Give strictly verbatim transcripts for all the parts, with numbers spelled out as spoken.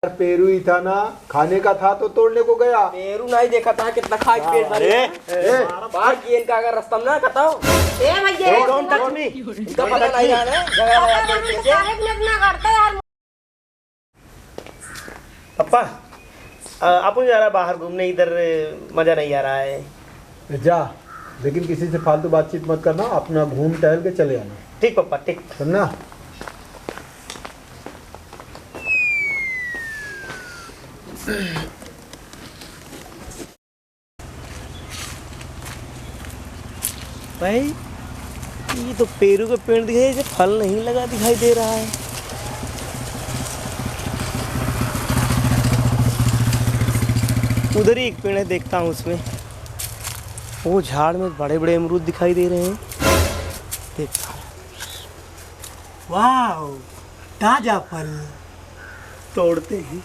यार, पेरू ही था ना, खाने का था तो तोड़ने को गया। पेरू नहीं देखा था, कितना खा के पेट भरे। अरे, ए, बाहर की इनका अगर रास्ता में ना कहता हूँ। ए भैया, ए, don't touch me। इनका पता नहीं जाना है, झगड़ा लगा के कैसे। काहे इतना करता यार? पापा, अ, आप जा रहा बाहर घूमने, इधर मज़ा नहीं आ रहा है। जा, लेकिन किसी से फालतू बातचीत मत करना, अपना घूम टहल के चले आना। ठीक पापा, ठीक। सुनना? भाई, ये तो पेरू का पेड़ दिखाई, ये फल नहीं लगा दिखाई दे रहा है। उधर ही एक पेड़ है, देखता हूँ उसमें। वो झाड़ में बड़े-बड़े अमरूद दिखाई दे रहे हैं, देखता हूँ। वाह, ताजा फल। तोड़ते हैं।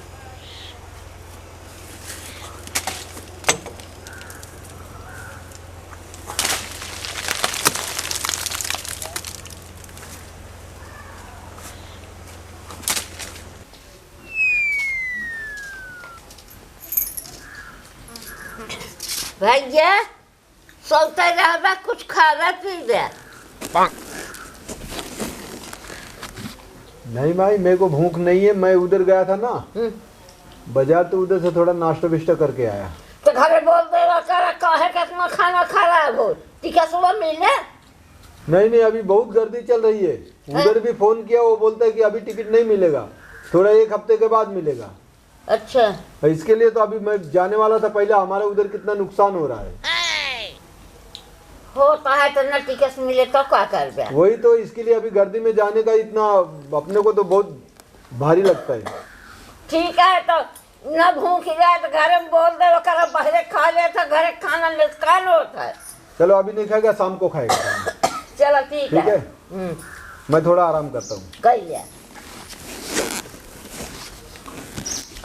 भैया, सोते रहबा, कुछ खावे पीवे। नहीं माई, मेरे को भूख नहीं है, मैं उधर गया था ना, हम्म। बाजार, तो उधर से थोड़ा नाश्ता विश्ता करके आया। तो घरे बोल देवा करा, काहे के इतना खाना खराब हो, टिकसवा मिले? नहीं नहीं, अभी बहुत गर्दी चल रही है। हाँ। उधर भी फोन किया, वो बोलता है कि अभी टिकट नहीं मिलेगा, थोड़ा एक हफ्ते के बाद मिलेगा। अच्छा। इसके लिए तो अभी मैं जाने वाला था, पहले हमारे उधर कितना नुकसान हो रहा है। होता है तो न टिकट मिले तो का करबे? वही तो, इसके लिए अभी गर्दी में जाने का इतना, अपने को तो बहुत भारी लगता है। ठीक है, तो न भूख जाए तो घरे में बोल दे, ओकरा बहरे खा ले तो घरे खाना नुकसान होता है। चलो, अभी नहीं खाएगा, शाम को खाएगा। चलो, ठीक ठीक है। है? हम्म। मैं थोड़ा आराम करता हूँ। कहिए।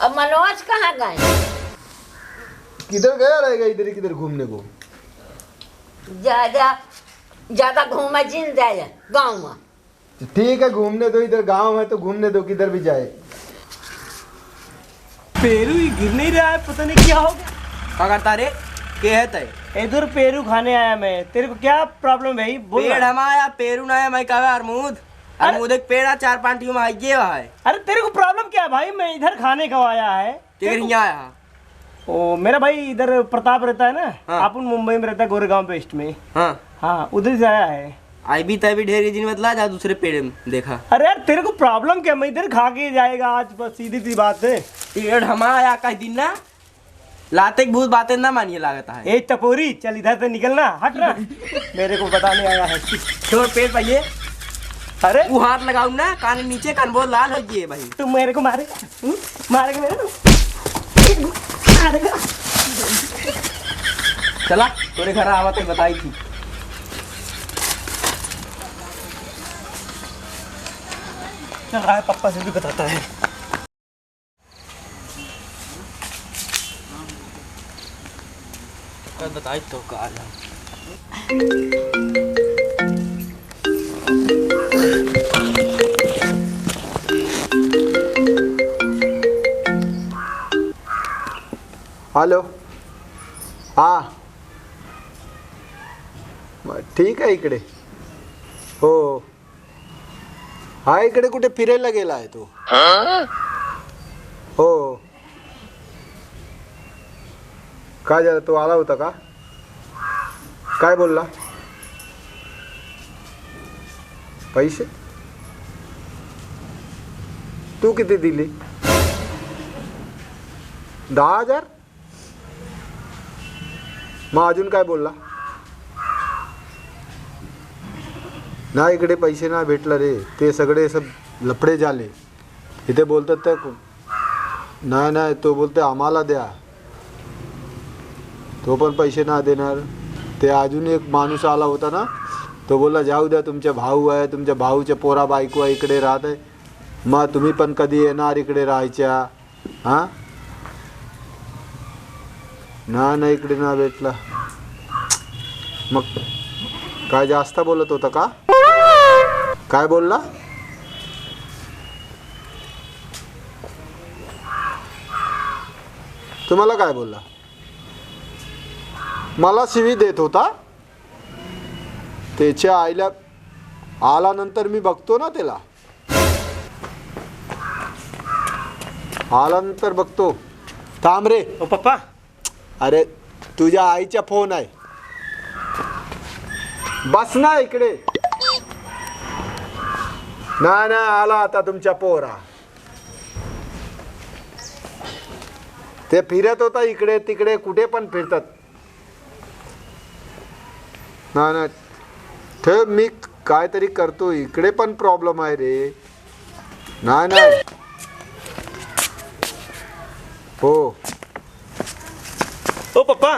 अब मनोज कहाँ गए? किधर गया रहेगा, इधर ही किधर घूमने को? ज्यादा, ज्यादा घूमा जिन जाए गाँव में। ठीक है, घूमने दो, इधर गांव है तो घूमने दो, किधर भी जाए। पेरू ही गिर नहीं रहा है, पता नहीं क्या हो गया। का करता रे? के है तय? इधर पेरू खाने आया मैं, तेरे को क्या प्रॉब्लम है भाई? बोल पेड़ ना। हमारा पेरू ना है, मैं कहवे अरमूद। अरे अरमूद एक पेड़ है, चार पांच टीम आई गया है। अरे तेरे को प्रॉब्लम क्या है भाई? मैं इधर खाने को आया है। तेरे को हियाँ आया है? ओ, मेरा भाई इधर प्रताप रहता है ना, हाँ। अपन मुंबई में रहता है, गोरेगांव वेस्ट में। हाँ। हाँ, उधर से आया है। आई भी तय भी ढेर के जिन मत ला जा, दूसरे पेड़ में देखा। अरे यार, तेरे को प्रॉब्लम क्या? मैं इधर खा के जाएगा आज, बस सीधी सी बात है। पेड़ हमारा आया कह दिन ना, लाते के भूत बातें ना मानिए लागत है। ए टपोरी, चल इधर से निकलना, हट ना। मेरे को बताने आया है। छोड़ पेड़ पाइए। अरे। वो हाथ लगाऊ ना, कान नीचे, कान बहुत लाल हो गए भाई। तू मेरे को मारेगा? हम्म? मारेगा मेरे को? मारेगा। चला, तोरे घर आवा तो बताई थी। चल रहा है, पप्पा से भी बताता है। बताई तो का। हेलो। हाँ। म-, ठीक आहे इकडे. हो. हा, इकडे कुठे फिरायला गेला आहे तो? हो. काय झालं, तो आला होता का? काय बोलला? पैसे? तू किती दिली? दहा हजार? मग अजून काय बोलला? ना, इकडे पैसे ना भेटला रे, ते सगळे सब लफडे झाले. इथे बोलतात तर नाही नाही, तो बोलते आम्हाला द्या, तो पण पैसे ना देणार. ते अजून एक माणूस आला होता ना, तो बोलला जाऊ द्या, तुमच्या भाऊ आहे, तुमच्या भाऊच्या पोरा बायको आहे, इकडे राहत आहे, मग तुम्ही पण कधी येणार इकडे राहायच्या? हा. ना ना, इकडे ना भेटला. मग काय जास्त बोलत होता का? काय बोलला? तुम्हाला काय बोलला? मला शिवी देत होता. त्याच्या आईला, आल्यानंतर मी बघतो ना त्याला. आल्यानंतर बघतो. थांब रे. ओ पप्पा. अरे, तुझ्या आईचा फोन आहे. बस ना इकडे. नाही नाही, आला आता तुमच्या पोरा. ते फिरत होता इकडे तिकडे, कुठे पण फिरतात. नाही नाही, ठेव, मी काहीतरी करतो. इकडे पण प्रॉब्लेम आहे रे. नाही नाही. हो. ओ पप्पा.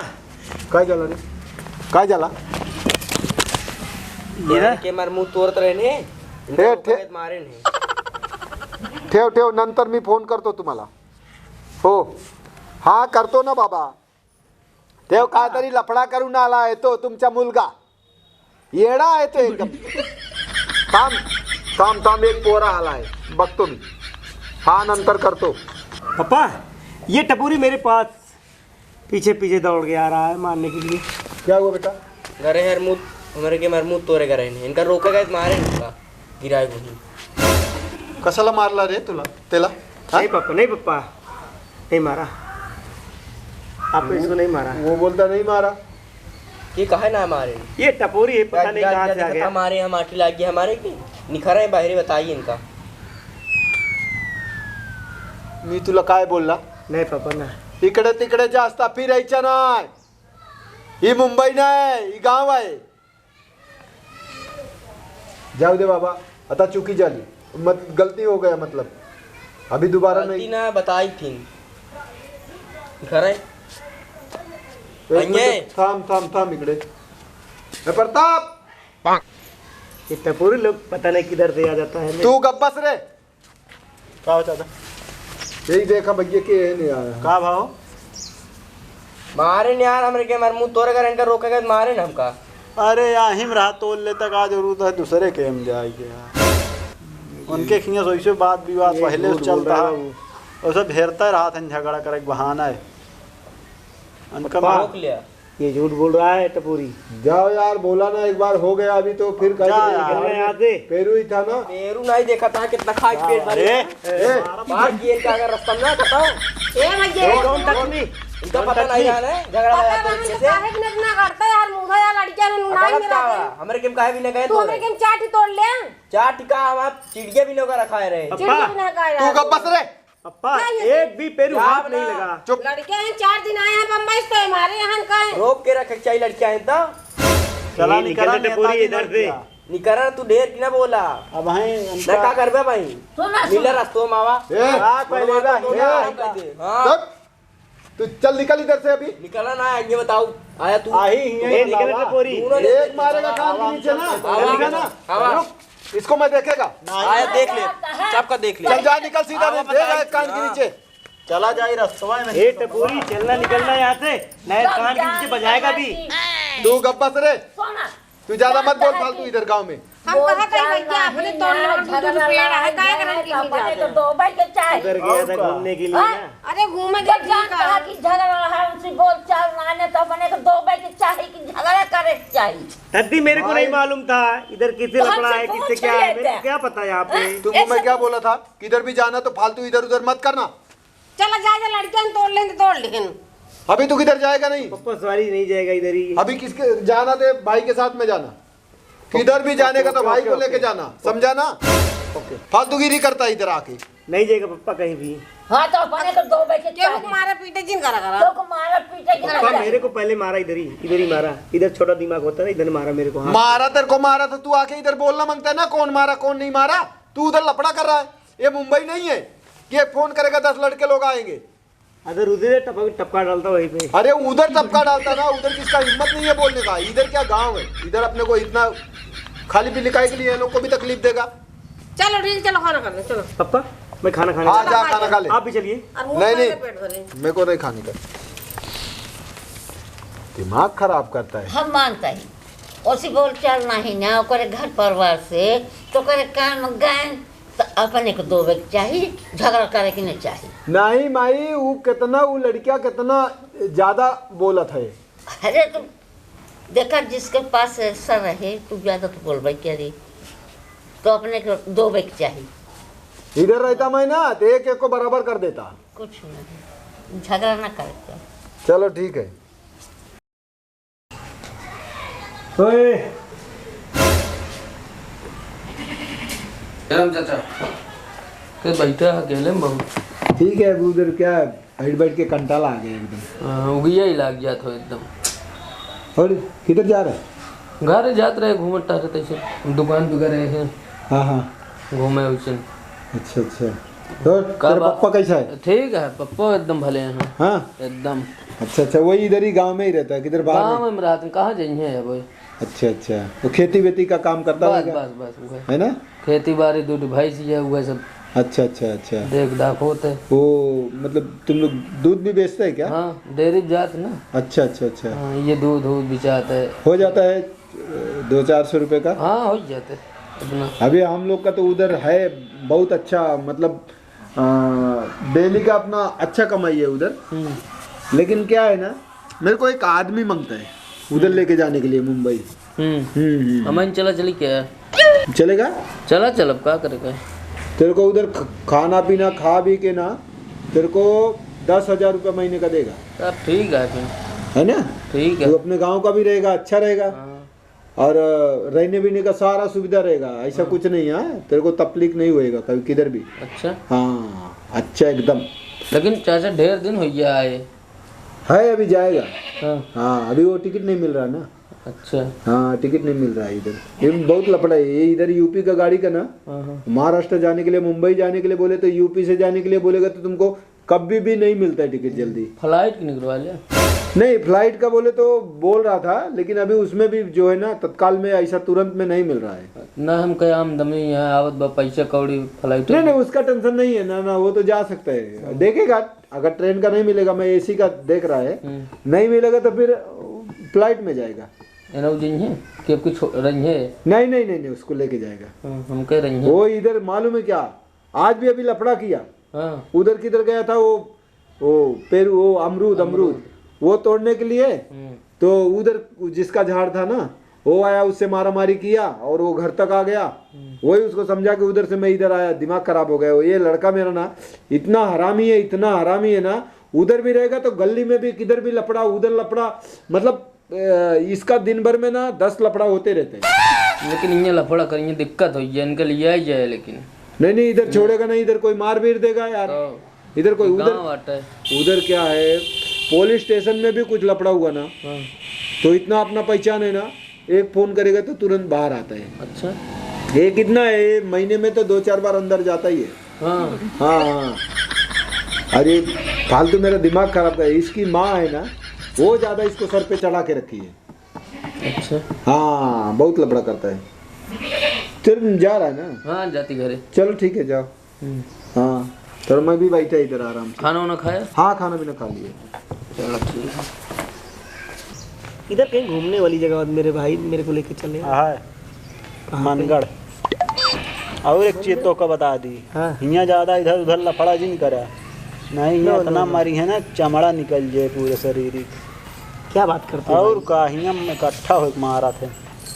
काय झालं रे? काय झाला? ये ना. मार के मार मुंह तोड़त रहे ने. इनका हे, लोग ठे- मारे ने. ठेव ठेव, नंतर मी फोन करतो तुम्हाला. हो. हा, करतो ना बाबा. ठेव, काय तरी लफडा करून आला आहे तो तुमचा मुलगा. येडा आहे तो एकदम. थांब, थांब थांब, एक पोरा आला आहे, बघतो मी. हा, नंतर करतो. पापा, ये टपोरी मेरे पास पीछे पीछे दौड़ के आ रहा है मारने के लिए. क्या हुआ बेटा? घरे हर मुंह, हमारे के हमारे मुंह तोरे का रहने, इनका रोका गए तो मारे इनका. गिराए को ही. कशाला मारला रे तुला, त्याला? हा? नहीं पापा, नहीं पापा, नहीं मारा. आपने वो, इसको नहीं मारा. वो बोलता नहीं मारा. ये काहे ना मारे? ये टपोरी है, पता नहीं कहाँ से आ गया. मारे हम आठी लाग गया हमारे की. निखरा है बाहरी, बताइए इनका. मी तुला काय बोलला? नाही पापा ना. इकडे तिकडे जास्त फिरायचं नाही. ही मुंबई नाही, ही गाव आहे. जाऊ दे बाबा, आता चुकी झाली. मत, गलती हो गया, मतलब अभी दोबारा गलती नहीं. ना बताई थी. घर आहे. एक आइए. मिनट, थांब थांब थांब इकडे. ए प्रताप. ये टपोरी लोग पता नहीं किधर से आ जाता है. तू गप बस रे. का होता था? यही देखा भैया के है नहीं आया. का भाव? मारे न यार, हमरे के हमारे मुंह तोरे का इनका रोकेगा तो मारे न हमका. अरे, यहीं में रहा, तोल ले तक आ जरूरत है, दूसरे के हम जाए के यार. उनके खिया से ऐसे बात विवाद ये पहले झूठ से बोल चलता रहा है. है वो. वैसे भेरता रहा था, झगड़ा करे के बहाना है. उनका पप्पा, मार- रोक लिया. ये झूठ बोल रहा है टपोरी. जाओ यार, बोला ना, एक बार हो गया, अभी तो फिर कर जा दे. यार. घर में आते. पेरू ही था ना. पेरू नहीं देखा था, कितना खाई पेट भर अरे. गया. ए. बाहर की इनका अगर रास्ता ना बताओ. ए भैया, ए, don't touch me. इनका पता नहीं जाना है, झगड़ा पता लगा नहीं तो इनसे. काहे के इतना करता यार, मुंह यार लड़कियां ने नाई अकड़त मिला का दे. हमरे के काहे भी न गए तू तो हमरे रे. के चाट ही तोड़ ले. चाट का हम आप चिड़िया भी न रखा है रे. पापा, चिड़िया भी ना खाए तू यार. गप बस रे. पप्पा, क्या ये? एक भी पेरू क्या हाथ नहीं बना? लगा. चुप. लड़के हैं, चार दिन आए हैं बम्बई से, हमारे यहाँ का है. रोक के रखे के चाहिए लड़कियां हैं तो. चला ये निकल निकला, ले टपोरी नेताजी इधर से. लड़कियां. निकला, तू ढेर की ना बोला. अब हैं ना, उनका का करबे भाई? सुना, मिला सुना. रस्तो मावा. ए, हाँ, पहले बोला, का, बोला, ए, हम कर दे. हाँ. चुप. तू चल निकल इधर से अभी. निकला ना, ये बताओ. आया तू. आही ही ए, है निकल बाबा. टपोरी. तू ना एक मारेगा कान के नीचे ना. आवा. निकल ना. आवा. रुक. इसको मैं देखेगा। आया, देख ले, सबका देख ले। चल जा, निकल सीधा, आवा, नहीं, दे बताई। जा कान के नीचे। चला जाई रस्तवा में। ए टपोरी, चलना निकलना यहाँ से, नहीं कान के नीचे बजाएगा भी। तू गप बस रे। सोना। तू ज्यादा मत बोल फालतू इधर गांव में। हम कहा कहीं भैया, अपने तोड़ लो, दू दू पेड़ है, काय करन की तो जा रहे हैं? दो भाई के चाहे। उधर गया था घूमने के लिए ना। अरे घूमे के ठीक है। कि झगड़ा है, उनसे बोल चाल ना, नहीं तो अपने को दो भाई के चाहे कि झगड़ा करे के चाही। तब भी मेरे को नहीं मालूम था इधर किससे लफड़ा है, किससे क्या है, मेरे को क्या पता है यहाँ पे। तुमको मैं क्या बोला था, किधर भी जाना तो फालतू इधर उधर मत करना। चला जा, जा लड़कियां तोड़ लें तो तोड़ लें। अभी तू किधर जाएगा नहीं? पप्पा सॉरी, नहीं जाएगा इधर ही। अभी किसके जाना थे, भाई के साथ में जाना। किधर भी जाने का तो भाई को लेके जाना, समझा ना? फालतूगिरी करता है इधर आके। नहीं जाएगा पप्पा कहीं भी। हाँ, तो अपने तो दो बजे के चाहे। मारा पीटे जिन करा करा। तो को मारा पीटे जिन करा। पप्पा मेरे को पहले मारा इधर ही, इधर ही मारा। इधर छोटा दिमाग होता है, इधर मारा मेरे को। हाँ। मारा तेरे को मारा तो तू आके इधर बोलना मांगता है ना, कौन मारा कौन नहीं मारा। तू उधर लफड़ा कर रहा है। ये मुंबई नहीं है कि एक फोन करेगा दस लड़के लोग आएंगे। अगर उधर टपक, टपका डालता वहीं पे। अरे उधर टपका डालता ना, उधर किसका हिम्मत नहीं है बोलने का। इधर क्या गांव है, इधर अपने को इतना खाली पीली काय के लिए ये लोग को भी तकलीफ देगा। चलो ठीक, चलो खाना खा ले, चलो। पप्पा, मैं खाना खाने हाँ, जा खाना खा ले। आप भी चलिए। नहीं, नहीं, मेरे को नहीं खाने का। दिमाग खराब करता है। हम मानता है, ओसी बोल चाल नहीं ना, ओकरे घर परिवार से, तो ओकरे काम गए, तो अपने को दो बेग चाही, झगड़ा करे के नहीं चाही। नहीं माई, वो कितना, वो लड़किया कितना ज्यादा बोलत है। अरे तो देखा, जिसके पास ऐसा रहे, तू ज्यादा तो बोलबे क्या रे? तो अपने को दो बेग चाही। इधर रहता मैं ना, तो एक एक को बराबर कर देता। कुछ नहीं, झगड़ा ना करते। चलो ठीक है। ओए। गरम चाचा। के बैठा अकेले में बहुत। ठीक है, अभी उधर क्या, बैठ बैठ के कंटाला आ गया एकदम। हाँ, उगिया ही लाग जात हो एकदम। और किधर जा रहे? घर जात रहे, घूमत टहरत ऐसे, दुकान पे गए रहे हैं। हाँ, हाँ। घूमे उसे। अच्छा, अच्छा। तो का तेरे बा-, पप्पा कैसा है? ठीक है, पप्पा एकदम भले हैं। हाँ? एकदम। अच्छा, अच्छा, वही इधर ही गांव में ही रहता है, किधर बाहर गांव में? में रहते हैं, कहाँ जाइए अब? अच्छा, अच्छा, तो खेती वेती का काम करता बस, रहेगा? बस, बस, वही। है ना? खेती बाड़ी, दूध भैंस है, वह सब। अच्छा, अच्छा, अच्छा। देख दाख होते। वो, मतलब, तुम लोग दूध भी बेचते हैं क्या? हाँ, डेयरी जात ना। अच्छा, अच्छा, अच्छा। हाँ, ये दूध, दूध बिचाते। हो जाता है दो चार सौ रुपये का? हाँ, हो जाते अपना। अभी हम लोग का तो उधर है बहुत अच्छा, मतलब, आ, डेली का अपना अच्छा कमाई है उधर। हम्म। लेकिन क्या है ना, मेरे को एक आदमी मांगता है उधर हम्म। लेके जाने के लिए मुंबई। हम्म। हम्म, हम्म। अमन चला चली क्या? चलेगा? चला चल, अब का करेगा? तेरे को उधर ख-, खाना पीना खा भी के ना, तेरे को दस हजार रुपये महीने का देगा। तब ठीक है फिर। है ना? ठीक है। तू अपने गांव का भी रहेगा, अच्छा रहेगा। हाँ। और, अ, रहने पीने का सारा सुविधा रहेगा, ऐसा हाँ। कुछ नहीं है, तेरे को तकलीफ नहीं होएगा कभी किधर भी। अच्छा। हाँ, अच्छा एकदम। लेकिन चाचा ढेर दिन हो गया आए। है, अभी जाएगा। हाँ। हाँ, अभी वो टिकट नहीं मिल रहा ना। अच्छा। हाँ, टिकट नहीं मिल रहा है इधर। ये बहुत लफड़ा है, ये इधर यूपी का गाड़ी का ना, हाँ, हाँ। महाराष्ट्र जाने के लिए, मुंबई जाने के लिए बोले तो, यूपी से जाने के लिए बोलेगा तो तुमको कभी भी नहीं मिलता है टिकट जल्दी। फ्लाइट की निकलवा लिया? नहीं, फ्लाइट का बोले तो बोल रहा था, लेकिन अभी उसमें भी जो है ना, तत्काल में ऐसा तुरंत में नहीं मिल रहा है। ना, हम कहे आमदनी यहाँ आवत बा, पैसा कौड़ी फ्लाइट नहीं, में। नहीं, उसका टेंशन नहीं है ना, ना, वो तो जा सकता है। हाँ। देखेगा, अगर ट्रेन का नहीं मिलेगा, मैं एसी का देख रहा है, हम्म। नहीं मिलेगा तो फिर फ्लाइट में जाएगा। एनऊ जइहे कि आपकी छो-, रही है? नहीं, नहीं, नहीं, नहीं, उसको लेके जाएगा। हाँ, हम कह रही हैं। वो इधर मालूम है क्या, आज भी अभी लफड़ा किया। हाँ। उधर किधर गया था वो, वो पेरू, वो अमरूद, अमरूद। अमरूद। वो तोड़ने के लिए, हम्म। तो उधर जिसका झाड़ था ना, वो आया, उससे मारा मारी किया और वो घर तक आ गया। हम्म। वही उसको समझा के उधर से मैं इधर आया, दिमाग खराब हो गया। वो ये लड़का मेरा ना इतना हरामी है, इतना हरामी है ना, उधर भी रहेगा तो गली में भी किधर भी लफड़ा, उधर लफड़ा, मतलब अ, इसका दिन भर में ना दस लफड़ा होते रहते हैं। लेकिन इन्हें लफड़ा करेंगे, दिक्कत हो जाए, इनके लिए आई जाए। लेकिन नहीं, नहीं, इधर छोड़ेगा नहीं, इधर कोई मार पीट देगा यार। तो इधर कोई उधर, गाँव बाटे। उधर क्या है, पुलिस स्टेशन में भी कुछ लफड़ा हुआ ना, हाँ। तो इतना अपना पहचान है ना, एक फोन करेगा तो तुरंत बाहर आता है। अच्छा। ये कितना है, ये महीने में तो दो चार बार अंदर जाता ही है। हाँ। हाँ, हाँ। अरे, फालतू मेरा दिमाग खराब कर, इसकी माँ है ना, वो ज्यादा इसको सर पे चढ़ा के रखी है। अच्छा। हाँ, बहुत लफड़ा करता है। चल, जा रहा है ना? हाँ, जाती घरे। चलो, ठीक है, जाओ। हम्म। हाँ, तो मैं भी बैठा इधर आराम से। खाना वाना खाया? हाँ, खाना पीना खा लिया। चलो, ठीक है। इधर कहीं घूमने वाली जगह हो मेरे भाई, मेरे को लेके चले। हाँ। कहाँ पे? मनगढ़। और एक चीज तो का बता दी, हाँ। हियाँ ज्यादा इधर उधर लफड़ा जिन करा, नहीं, हियाँ नो, इतना नो, नो। मारी है ना, चमड़ा निकल जाए पूरे शरीर की। क्या बात करते हो और भाई? का, हियाँ में इकट्ठा हो मारा थे।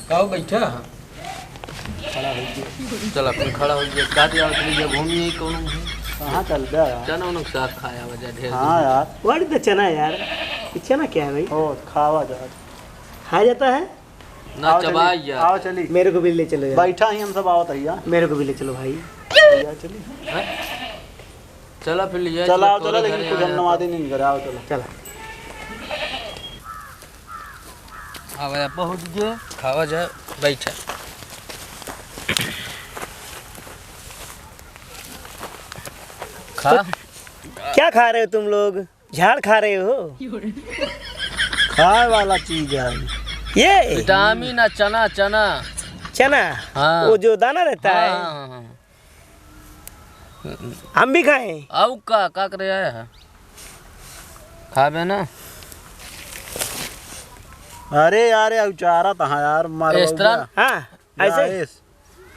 का हो, बैठा? खड़ा हो गया। चल, अपन खड़ा हो गया। का दिया, उतनी जगह घूमी है, कौन है? कहाँ चल गया यार? चना उन्होंने साग खाया वजह ढेर हाँ दिन। यार। What is the चना यार? ये चना क्या है भाई? ओ, खावा जा। खा जाता है? ना आओ चबाई चली, यार। आओ चली। मेरे को भी ले चलो यार। बैठा ही हम सब, आवत है यार। मेरे को भी ले चलो भाई। ले जा चली। हैं? चला फिर ले जा, चला, आओ, चला, लेकिन कुछ हम नवादी नहीं करे, आओ चला। चला। आवा जा, पहुँच गए, खावा जा, बैठा। खा। क्या खा रहे हो तुम लोग? झाड़ खा रहे हो? खाए वाला चीज है। ये? विटामिन है, चना, चना। चना? हाँ। वो जो दाना रहता हाँ, है? हाँ, हाँ, हाँ। हम भी खाएं? आऊ का, का करे आया है? खाबे ना? अरे यार, ये उचारा तहाँ यार, मारो इस तरह? बउआ। हाँ, या ऐसे? इस।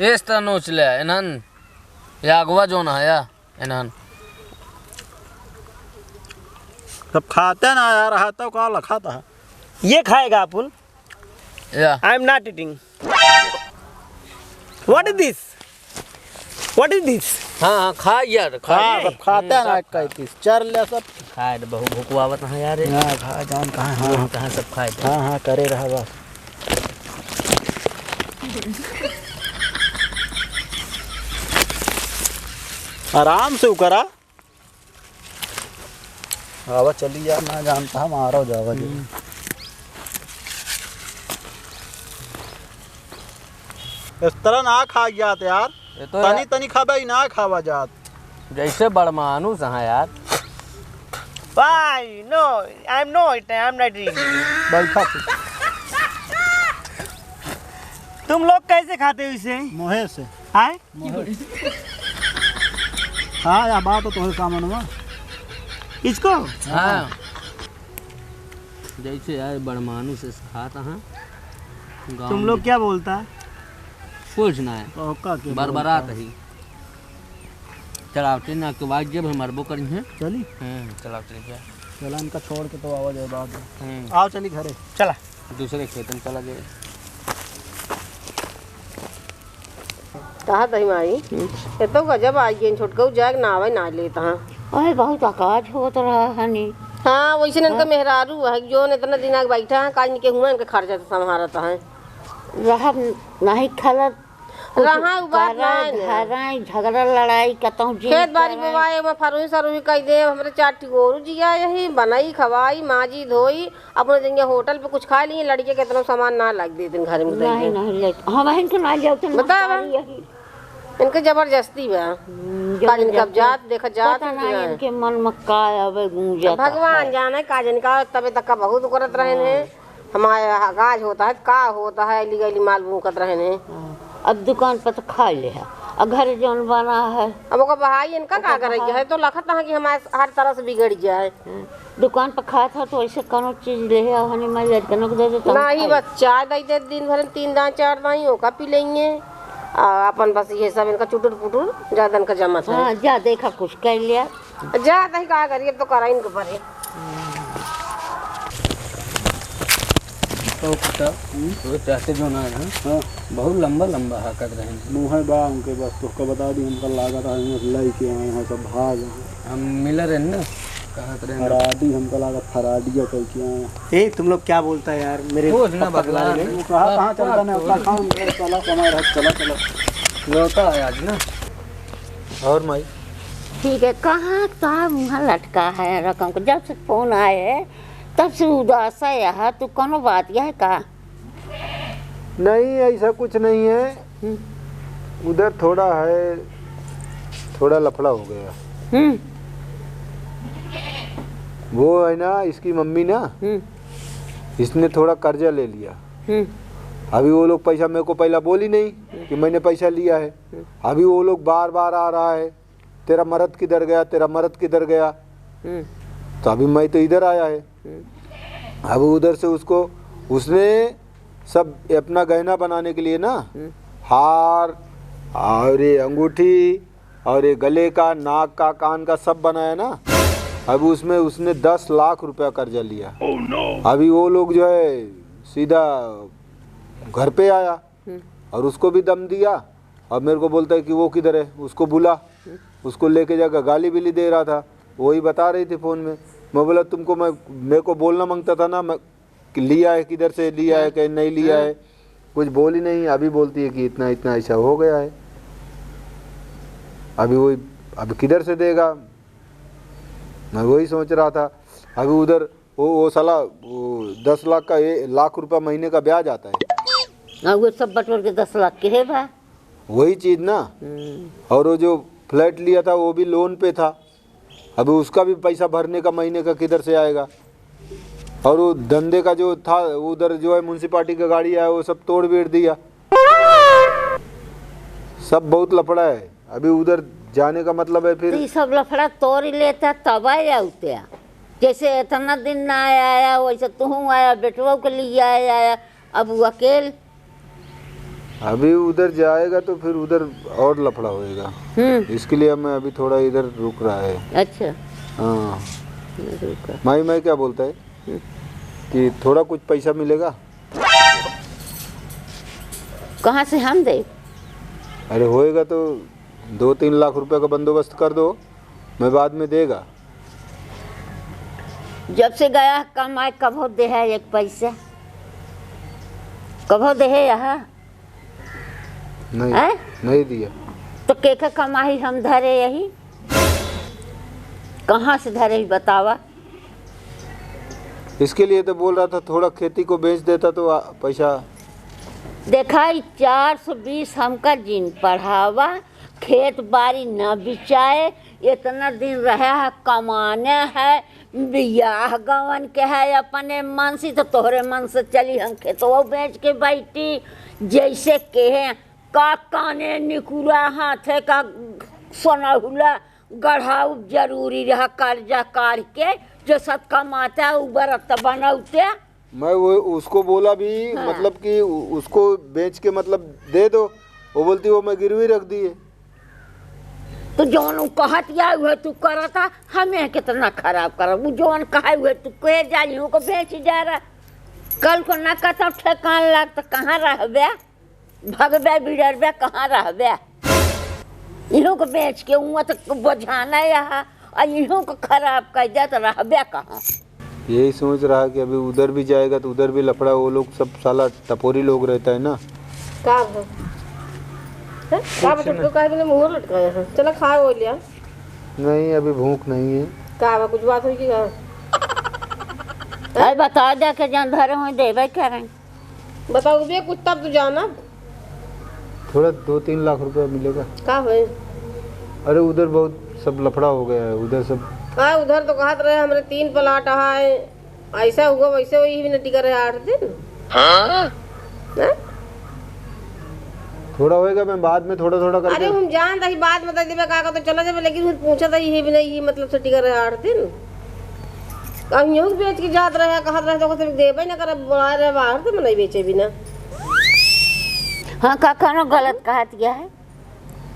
इस तरह नोच ले, इन्हन। या अगवा जोन है, या इन्हन। सब खाते ना यार, है तो का लखाता है। ये खाएगा अपन। या। I am not eating. What is this? What is this? हाँ, हाँ, खा यार, खा। हाँ, सब खाते हैं ना, हम्म, सब एक का खा। एक पीस। चर ले सब। खाए तो बहुत भूख आवत है यार। हाँ, खा जान कहाँ, हाँ, हाँ। कहाँ सब खाए थे। हाँ, हाँ, करे रहा बस। आराम से उकरा। आवा चली जा, ना जानता हम आ रहा जावा जी। हम्म। इस तरह ना खा जात यार। ये तो तनी यार तनी खाबे ही ना खावा जात। जैसे बड़ मानुस हैं यार। Why? No, I am not, I am not eating. बैठा तू। तुम लोग कैसे खाते हो इसे? मुँहे से। आए? मुँहे से। हाँ, या बात तो तुम्हें सामान हुआ। इसको? हाँ। जैसे यार बड़ मानुस से खात हैं। गाँव तुम लोग में क्या बोलता है? कुछ ना है। तो का के बरबरात बोलता है? ही। चलावते ना के बाद जब हम मरबो करी हैं। चली? हम्म, चलावते क्या? चला इनका छोड़ के तो आवा जाए बाद में। हम्म। आओ चली घरे। चला। दूसरे खेतन चला जाए। कहा तही माई, हम्म। ये तो गजब आई गई, छोटकऊ जाए ना आवे ना लेत हाँ। अरे बहुत अकाज होत रहा हनी। हाँ, वैसे इनका हाँ। मेहरारू है, जो इतना दिन आके बैठा है, काज इनके हुआ इनके खर्चा तो संभालत है। रहा नहीं खलत, कुछ रहा उ बात करे, नहीं है। धरे, झगड़ा लड़ाई कतहूँ जी खेत बारी करे। बोवाए, ओमा फरुही सरुही कई दे, हमरे चार ठी गोरू जिया यही, बनाई, खवाई, माजी, धोई, अपने जइया होटल पे कुछ खाए लिए, लड़के के इतना सामान ना लाग देते घर में नहीं, नहीं लेते। हम इनके ना जाते, बतावा। इनके जबरदस्ती बा। हम्म, काज इनका जबरदस्ती। जात, देखा जात पता कि नहीं नहीं। इनके मन में का आवे गूंजत भगवान है। जाने काज इनका तबे तक का बहुत करत रहे हैं। हाँ। हमारे काज होता है, का होता है, अली गली माल भूकत रहे हैं। हाँ। अब दुकान पर तो खा ले है, अब घर जौन बना है। अब ओकर भाई इनका का ओकर करे के भाई। है, तो लखत है कि हमारे हर तरह से बिगड़ जाए। हाँ। दुकान पर खात हो तो ऐसे कौनो चीज ले आओ, हनी माई लड़कनों को दे दे, तो हम नहीं, खाई। बस चाय दई दे दिन भर में तीन दाई, चार दाई, ओका पी लेंगे। आ, अपन बस ये सब इनका चुटुर पुटुर, ज्यादा इनका जमत है। हाँ, जा देखा कुछ कर लिया। जा दही का करी, अब तो करा इनको परे। तो कुत्ता, हम्म? तो चाहते जो ना है, हाँ। बहुत लंबा लंबा हाकत रहे। मुँह है बा उनके, बस तोहका बता दी, हमका लागत है, हम लई के आए हैं, सब भाग हैं। हम मिला रहे ना, कहत रहे ना। फराडी हमका लागत, फराडिया कह के आए हैं। ए, तुम लोग क्या बोलता है यार, मेरे कुछ ना पप्पा के बदला बारे में? नहीं। वो कहा, कहाँ चलता ना, अपना काम करे, चला, कमाए रह, चला, चला। लौटा है आज ना। और माई? ठीक है, कहाँ, कहाँ मुँह लटका है रकम को? जब से फोन आए है, तब से उदास है यहाँ। तू कौनो बात यह है का? नहीं, ऐसा कुछ नहीं है। हम्म। उधर थोड़ा है, थोड़ा लफड़ा हो गया। हम्म। वो है ना, इसकी मम्मी ना, हम्म। इसने थोड़ा कर्जा ले लिया। हम्म। अभी वो लोग पैसा, मेरे को पहला बोली नहीं हम्म। कि मैंने पैसा लिया है। हम्म। अभी वो लोग बार बार आ रहा है, "तेरा मर्द किधर गया, तेरा मर्द किधर गया?" हम्म। तो अभी मैं तो इधर आया है। हम्म। अब उधर से उसको, उसने सब अपना गहना बनाने के लिए ना, हम्म। हार और ये अंगूठी और ये गले का, नाक का, कान का सब बनाया ना। अब उसमें उसने दस लाख रुपया कर्जा लिया। Oh no! अभी वो लोग जो है सीधा घर पे आया हम्म। और उसको भी दम दिया। अब मेरे को बोलता है कि वो किधर है, उसको बुला। हम्म। उसको लेके जाकर गाली बिली दे रहा था, वही बता रही थी फोन में। मैं बोला, "तुमको मैं, मेरे को बोलना मांगता था ना, मैं कि लिया है, किधर से लिया है, हाँ। कहीं नहीं लिया हाँ। है।" कुछ बोली नहीं। अभी बोलती है कि इतना, इतना ऐसा हो गया है। अभी वही, अब किधर से देगा? मैं वही सोच रहा था। अभी उधर वो, वो साला, वो दस लाख का, ए-, लाख रुपया महीने का ब्याज आता है। हाँ, वो सब बटोर के दस लाख के है बा। वही चीज ना। हम्म। और वो जो फ्लैट लिया था, वो भी लोन पे था। अभी उसका भी पैसा भरने का महीने का किधर से आएगा? और वो धंधे का जो था, उधर जो है म्युनिसिपालिटी का गाड़ी आया, वो सब तोड़ बेड़ दिया। सब बहुत लफड़ा है। अभी उधर जाने का मतलब है फिर तो ये सब लफड़ा तोड़ लेता तब आया उते। जैसे इतना दिन ना आया, आया, वैसे तुहूँ आया, बेटवा के लिए आया, आया। अब वो अकेल अभी उधर जाएगा तो फिर उधर और लफड़ा होएगा। हम्म। इसके लिए मैं अभी थोड़ा इधर रुक रहा है। अच्छा। हाँ। रुका। माई, मैं क्या बोलता है हम्म। कि थोड़ा कुछ पैसा मिलेगा? कहाँ से हम दे? अरे होएगा तो दो तीन लाख रुपए का बंदोबस्त कर दो, मैं बाद में देगा। जब से गया है कमाए, कभो दे है एक पैसा? कभो दे है यहाँ? नहीं, हैं? नहीं दिया। तो के के कमाई हम धरे यही? कहाँ से धरे ही बतावा? इसके लिए तो बोल रहा था, थोड़ा खेती को बेच देता तो आ, पैसा। देखा, ई चार सौ बीस हमका जिन पढ़ावा, खेत बारी न बिचाए, इतना दिन रहे है, कमाने है, बियाह गवन के है अपने मन से, तो तोहरे मन से चली हम खेतवा बेच के बैठी, जैसे के है का काने निकुरा हाथे का सोनहुला गढ़ाऊ जरूरी रहा, कर्जा काढ़ के जो सब कमाता है, उ बरत बनौते। मैं वो उसको बोला भी, हाँ। मतलब कि उ-, उसको बेच के मतलब दे दो, वो बोलती वो मैं गिरवी रख दिए। तो जौन उ कहत या उहे तू करत आ, हमें कितना खराब करब। उ जौन कहे उहे तू कहे जा, इहूँ को बेच जा रहा। कल को ना कहता ठेकान लाग तो कहाँ रहबे? भगबे बिडरबे कहाँ रहबे? इहूँ को बेच के उहाँ तक बोझाना यहाँ, आ इहूँ को खराब कर दे तो रहबे कहाँ? यही सोच रहा कि अभी उधर भी जाएगा तो उधर भी लफड़ा, वो लोग सब साला टपोरी लोग रहता है ना। का भा? हैं? का कुछ बा, ना। छोटको काहे बिना मुँह लटकाए हैं? चला खा वो लिया। नहीं, अभी भूख नहीं है। का बा, कुछ बात होई कि का? अरे बता दे के जौन धरे होई देबे करें। बताओ बे कुछ तब तो जाना। थोड़ा दो तीन लाख रुपया मिलेगा। का होए? अरे उधर बहुत सब लफड़ा हो गया है, उधर सब। हाँ, उधर तो कहत रहे हमरे तीन प्लाट है, ऐसा हुआ वैसे हुआ, यही भी न टिका रहे आठ दिन। हाँ? हैं? थोड़ा होएगा, मैं बाद में थोड़ा थोड़ा करके अरे हम जान रही बाद में दे देबे का, का तो चला जाबे, लेकिन फिर पूछा था यही भी नहीं, ये मतलब से टिका रहे आठ दिन। अब इहूँ के बेच के जात रहे, कहत रहे तो कहत देबे न करे, बोला रहे बाहर से मनई बेचे भी ना। हाँ, का कौनो गलत कहत गया है?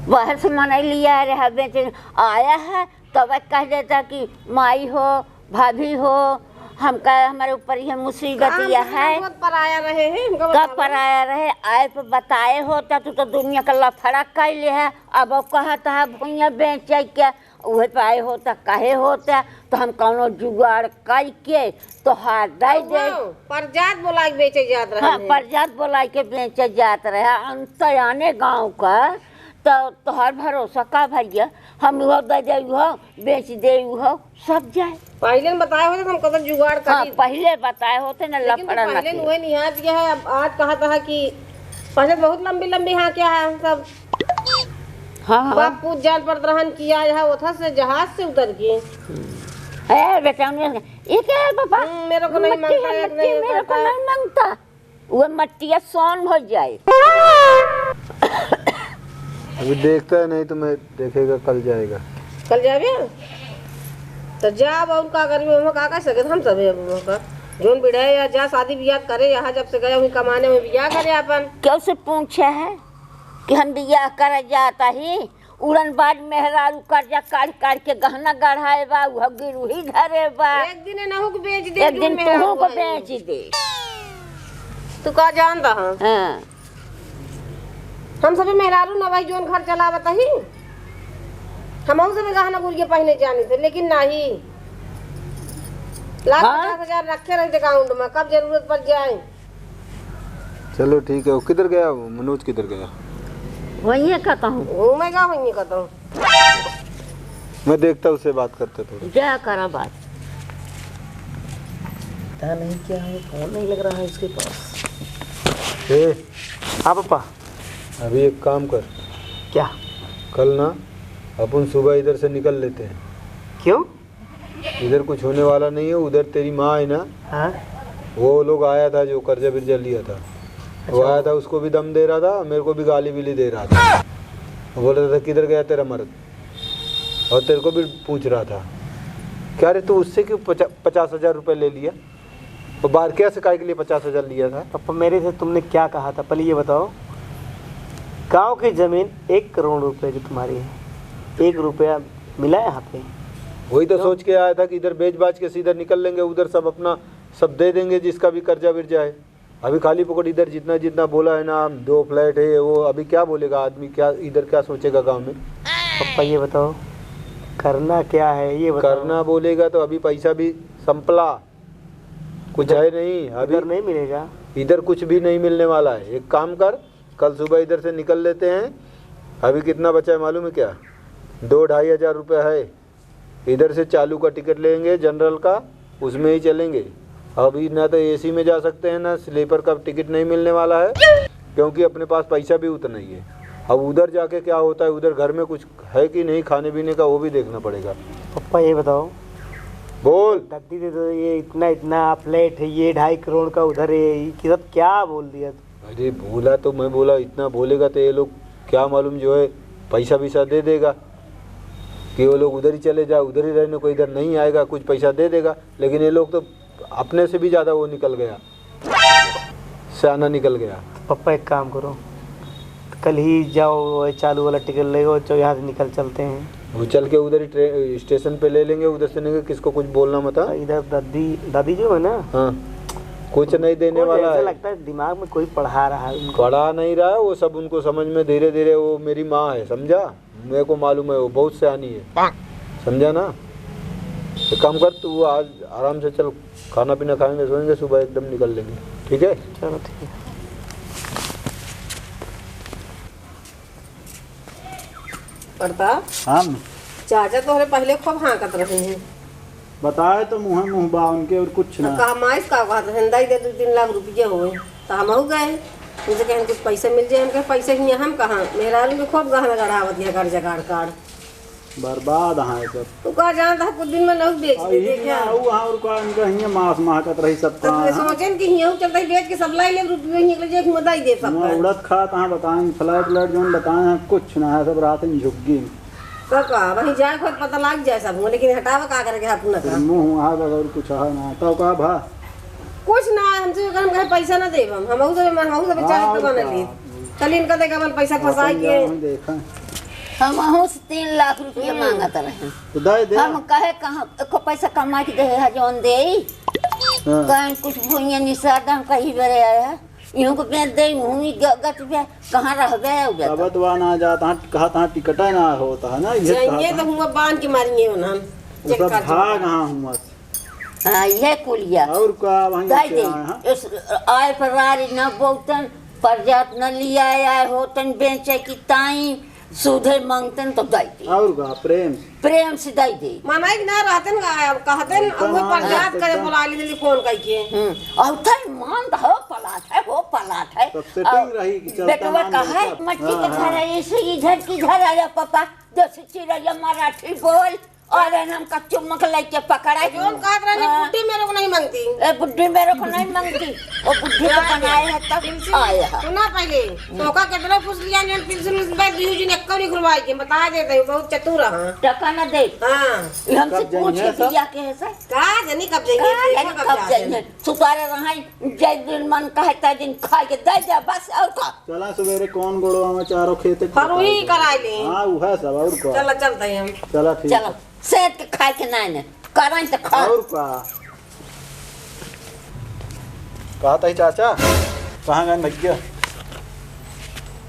बाहर से मनई लिया रहे, बेचे आया है, तब कह देता कि माई हो, भाभी हो, हमका हमारे ऊपर ये मुसीबत काम यह है। बहुत पराया रहे हैं, हमका कब बताओ। पराया रहे, आए पे बताए होता, तू तो दुनिया का लफड़ा कैले है। अब वो कहत है भुइया बेचे के, उहे पाए होता, कहे होता, तो हम कौनो जुगाड़ करके तोहार दे दे। हाँ, परजात बोला के बेचे जात रहे हाँ, हैं। परजात बोला के बेचे जात रहे। अंत आने गाँव का, तो तोहार भरोसा का भैया, हम वो दे दे, वो बेच दे, वो सब जाए। पहिले न बताए होते तो हम कतन जुगाड़ हाँ, करी। पहिले बताए होते न लेकिन तो लफड़ा न पहिले थी। उहे निहाज गया है, अब आज कहत है कि पहिले बहुत लंबी लंबी हाँ क्या है हम सब। हाँ, हाँ। बाप पूत जान पड़त रहन कि आज है ओथा से जहाज से उतर के। ए, बेटा, उन्हें, ये क्या है पापा? हम्म, मेरे को नहीं मट्टी मांगता है, है, एक मट्टी, नहीं मेरे को करता। नहीं मांगता। वो मट्टिया सोन हो जाए। अभी देखता है, नहीं तो मैं देखेगा, कल जाएगा। कल जाबे? तो जाब और का करबे, हम का कर सकत, हम सबे अब वहाँ का। जोन बिढ़े या जा शादी बियाह करे, यहाँ जब से गए वहीं कमाने, वहीं बियाह करे अपन। केहू से पूछे है कि हम बियाह करे जाता ही, उड़न बाज मेहरारू कर्जा काढ़ काढ़ के गहना गढ़ाए बा, उह गिरुही धरे बा। एक दिन नहु के बेच दे, एक दिन तोहू को बेच दे। तू का जानता है? हाँ। हम सभी मेहरारू न भाई जोन घर चलावत ही, हमहू सभी गहना गुरिया पहिने जानी थे, लेकिन नाही। लाख हाँ? पचास हजार रखे रही account में, कब जरूरत पड़ जाए। चलो ठीक है, वो किधर गया, वो मनोज किधर गया? वहीं है कहता हूँ। घूमेगा वहीं कहता हूँ। मैं देखता, उससे बात करते थोड़ा। जा करा बात। पता नहीं क्या है, फोन नहीं लग रहा है इसके पास। ए, हाँ पापा। अभी एक काम कर। क्या? कल ना अपन सुबह इधर से निकल लेते हैं। क्यों? इधर कुछ होने वाला नहीं है। उधर तेरी माँ है ना, हाँ? वो लोग आया था जो कर्जा बिर्जा लिया था, वो अच्छा। आया था, उसको भी दम दे रहा था, मेरे को भी गाली बिली दे रहा था। वो बोल रहा था, "किधर गया तेरा मर्द?" और तेरे को भी पूछ रहा था, "क्या रे, तू उससे क्यों पचा-, पचास हजार रुपये ले लिया?" तो बार क्या से काय के लिए पचास हजार लिया था? पापा, मेरे से तुमने क्या कहा था, पहले ये बताओ। गांव की जमीन एक करोड़ रुपए की तुम्हारी है, एक रुपया मिला यहाँ पे? वही तो तो सोच के आया था कि इधर बेच बाच के सीधा निकल लेंगे, उधर सब अपना सब दे देंगे, जिसका भी कर्जा विर्जा है। अभी खाली पकड़ इधर जितना जितना बोला है ना, दो फ्लैट है, वो अभी क्या बोलेगा आदमी, क्या इधर क्या सोचेगा गांव में? पप्पा, ये बताओ, करना क्या है, ये बताओ। करना बोलेगा तो अभी पैसा भी संपला, कुछ इधर, है नहीं अभी। इधर नहीं मिलेगा। इधर कुछ भी नहीं मिलने वाला है। एक काम कर, कल सुबह इधर से निकल लेते हैं। अभी कितना बचा है मालूम है क्या? दो ढाई हजार रुपया है। इधर से चालू का टिकट लेंगे, जनरल का, उसमें ही चलेंगे। अभी ना तो एसी में जा सकते हैं, ना स्लीपर का टिकट नहीं मिलने वाला है, क्योंकि अपने पास पैसा भी उतना ही है। अब उधर जाके क्या होता है, उधर घर में कुछ है कि नहीं खाने पीने का, वो भी देखना पड़ेगा। पप्पा, ये बताओ। बोल। दादी दे दो, ये इतना, इतना फ्लैट है, ये ढाई करोड़ का उधर है, ये कि सब क्या बोल दिया? अरे बोला तो मैं बोला, इतना बोलेगा तो ये लोग क्या मालूम जो है पैसा वैसा दे देगा कि वो लोग उधर ही चले जाए, उधर ही रहने को, इधर नहीं आएगा, कुछ पैसा दे देगा। लेकिन ये लोग तो अपने से भी ज़्यादा वो निकल गया, सयाना निकल गया। पप्पा, एक काम करो, कल ही जाओ, वो चालू वाला टिकट ले लो, जो यहाँ से निकल चलते हैं। वो चल के उधर ही ट्रे-, स्टेशन पे ले लेंगे, उधर से नहीं, किसको कुछ बोलना मत, हाँ? इधर दादी, दादी जो है ना, हाँ, कुछ नहीं देने वाला है। ऐसा लगता है दिमाग में कोई पढ़ा रहा है उनको। पढ़ा नहीं रहा है, वो सब उनको समझ में धीरे धीरे, वो मेरी माँ है, समझा? मेरे को मालूम है, वो बहुत सयानी है, समझा ना? एक काम कर, तू आज आराम से चल, खाना पीना खाएंगे, सोएंगे, सुबह एकदम निकल लेंगे, ठीक है? चलो, ठीक है। प्रताप। हाँ, अम्मी। चाचा तोहरे पहिले खूब हाँकत रहे हैं। बताए तो मुँहे मुँह बा उनके, और कुछ ना। कहा माइस का कहत रहे, "दई दे, दू तीन लाख रुपया होए।" तो हमहू गए, उनसे कहें, "कुछ पैसा मिल जाए।" हम कहे, "पैसा हियाँ हम कहाँ?" मेहरारू के खूब गहना गढ़ावत है, कर्जा काढ़ काढ़। बर्बाद हाँ ये सब। तू का जानत है, कुछ दिन में नहु बेच दे, देखा। हाँ, और का, इनका हियाँ मास महकत रही सबका, तो हाँ। सोचेन कि हियाँ चलता ही बेच के सब लाई ले, रुपये हियाँ के लिए एक मदाई दे सबका। उड़त खात हाँ बताएं, फ्लैट व्लैट जौन बताएं हैं, कुछ ना है, सब रात में झुग्गी। तो का, वहीं जाए खुद पता लग जाए सब, लेकिन हटावा का करे के अपना फिर का। मुँह हुआ है, और कुछ है ना, तो का भा? कुछ ना, हमसे अगर हम कहे पैसा ना देब हम, हमहू सब, हमहू सब चाहे तो और बना का? ली। चल इनका देख अपन पैसा फंसाई अपन के। जाओ, हम देखा। हमहू से तीन लाख रुपया हम्म। मांगत रहे। तो दे दे। हम कहे कहाँ, एको पैसा कमा के दे है जौन देई। हाँ। कहीं कुछ भुइयां निसार दे, हम कहीं बेरे आया है। इहूँ को बेच दे, इहूँ ही ग-, गत बे, कहाँ रहबे, उबे तो। अब तो ना जात, हाँ, कहा था टिकट है ना होता है ना, ये चाहिए कहा तो था। हुआ बांध के मारेंगे उन्हन। वो सब चेक कर भाग, दो। हाँ, हुआ। हाँ, ये कुलिया। और का, वहीं दे से दे। आए हैं। इस आए पर वारी न बहुतन, पर जात न लिया आए होतन, बेचे की ताई, सूधे मांगतन तो दे दे। और का, प्रेम से। प्रेम से दे दे। मनई ना रहतन, कहतन, उहे ना पर जात रहतन करे, तो। बुला ली फोन करके। हम्म, और तन मान हो पलाट है, हो पलाट है। सब सेटिंग और रही कि चलता बेटवा मान का है, रहता। मट्टी के हाँ, घर हाँ। है, ऐसे इधर की घर आया पापा, जैसे चिड़ैया मराठी बोल। अरे, हम कच्चू मक लेके पकड़ा जौन कहत रहे, हाँ। बुढ़ी मेरे को नहीं मांगती। ए, बुढ़ी मेरे को नहीं मांगती। वो बुढ़ी तो बनाए है, तब पेंसिल आए है। सुना पहले, हम्म। तोका कितना फुस लिया, जौन पेंसिल उस बार दियो जी ने कौड़ी खुलवाई के, बता देते हैं, बहुत चतुर है। टका ना दे। हाँ। ये हमसे कब पूछ जाइए के सब? दिया के है सर? का जानी कब जाइए, का देखा जानी कब कब जाते हैं। जाइए? सुतारे रहाई, जय दिन मन कहे, तय दिन खाए के दे दे, बस, और का? चला सवेरे कौन गोड़वा में चारों खेते फरुई कराई ले। हाँ, उहे सब, और का? चला, चलते हैं हम। चला, ठीक चला, है। सेठ के खाए के नाई ने, करन त खा। और का? कहा था चाचा? कहाँ गए भैया?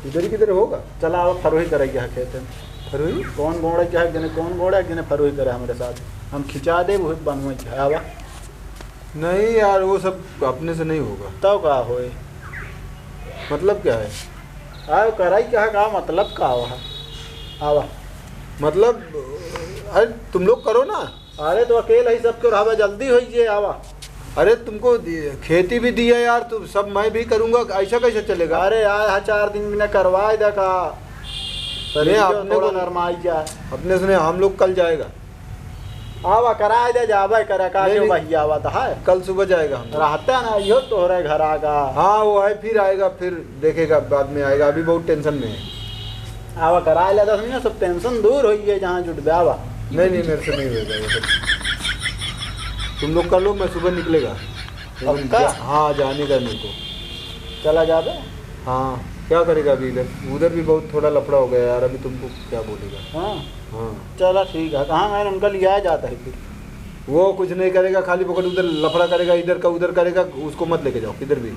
इधर ही किधर होगा? चला, आओ, फरुई करे क्या खेते में। फरुई? कौन गोड़े क्या है, जने कौन गोड़े, जने फरुई करे हमारे साथ। हम खिंचा दे, वो बनवे क्या है, आवा। नहीं यार, वो सब अपने से नहीं होगा। तब का होए? मतलब क्या है? आयो, कराई क्या का, मतलब का हुआ? आवा। मतलब, अरे तुम लोग करो ना। अरे तो अकेले ही सब क्यों रहबे, जल्दी होई जे, आवा। अरे तुमको दि-, खेती भी दी है यार, तुम सब मैं भी करूँगा, ऐसा कैसे चलेगा? अरे यार, हाँ, चार दिन में करवाए दे का। शरीर नहीं, जो अपने थोड़ा को नरमाई जाए। अपने सुने, हम लोग कल जाएगा। आवा, कराए दे, जाबे करे, का नहीं, जो नहीं। वही आवा तो है। कल सुबह जाएगा हम लोग। रहता ना, यो तोहरे घर आगा। हाँ, वो है, फिर आएगा, फिर देखेगा, बाद में आएगा, अभी बहुत टेंशन में है। आवा, कराए ले, दस मिनट, सब टेंशन दूर होई है, जहाँ जुट बे, आवा। नहीं, नहीं, मेरे से नहीं होगा ये सब। तुम लोग कर लो, मैं सुबह निकलेगा। पक्का? जा-, हाँ, जाने का मेरे को। चला जाबे? हाँ। क्या करेगा अभी इधर? उधर भी बहुत थोड़ा लफड़ा हो गया यार, अभी तुमको क्या बोलेगा? हाँ। हाँ। चला ठीक है, कहाँ है उनका लिया जाता है फिर? वो कुछ नहीं करेगा, खाली फोकट उधर लफड़ा करेगा, इधर का उधर करेगा, उसको मत लेके जाओ किधर भी।